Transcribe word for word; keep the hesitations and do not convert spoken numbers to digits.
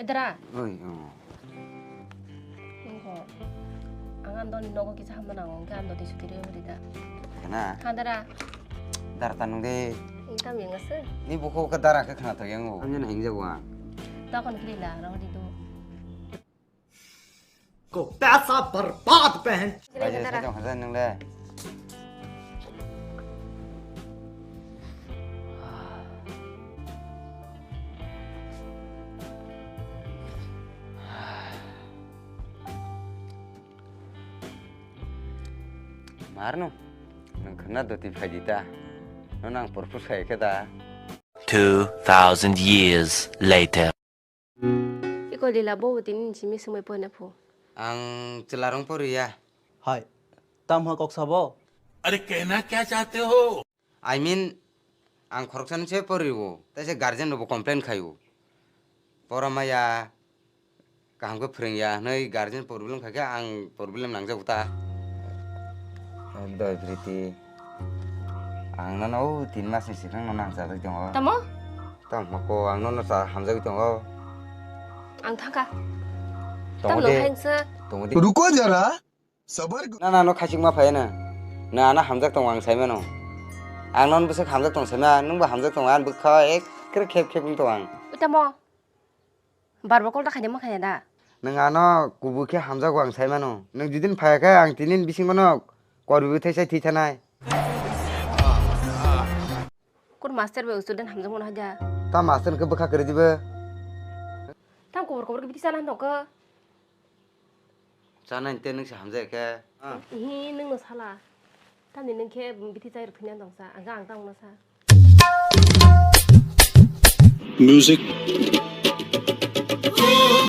Dara. Oi, oh. Nungko. Ang andoni nogo kisa hamna nango, hwnkhe ando tei suti rw rida. Kana? Ha, dara. Dara ta nung de. Ing tam yang asa? Ni buku ke dara ke khana to yang o. Anya na hing jago ang. Tokon kiri la, ro di do. Ko paisa barbad behen. Kiri la, dara. Sajong hajan nung le. Marno, nung khna doti phaidi ta. No nang propose khai khe da. Two thousand years later. Iko lila bo tini simi sumai pona phu. Ang chwlarong poriya. Hai, tam ha kok sabo? अरे कहना क्या चाहते हो? I mean, ang khoroksani se poriwo, tei se guardian rokbo complain khaio. Pora maya, kaham khe phrwngya hwnwi guardian problem khaikhe ang problem nangjago ta. Doi Priti, ang nono o tin masni swkang no nangchagwi tongo. Tamo? Tamo ko ang nono cha hamjagwi tongo. Ang thangkha. Tongo de. Tongo de. Ruko jara. Sabar. Na, na, no khachikma phai na. Na, na hamjak tongo ang sai mano. Ang non bwswk hamjak tong sai ma, nwng bo hamjak tongo, ang bwkha ekkere khep khep wng tong ang. Tamo? Barbo call ta khaina ma khaina da? Nwng ano kubui khe hamjago ang sai mano. Nwng judin phai khe ang tinin bising mano korbi bwthai sai thwi thanai. Kur master bai student hamjak mano haja. Ta master khe bwkha kwrwi dibo. Tam kubur kubur khe biti sana tong khe. Chana hinte nwng se hamjak khe. Hi, nwng no sala. Tamni nwng khe bithi chai rwthwina dongsa, ang ang tamo sa. Music.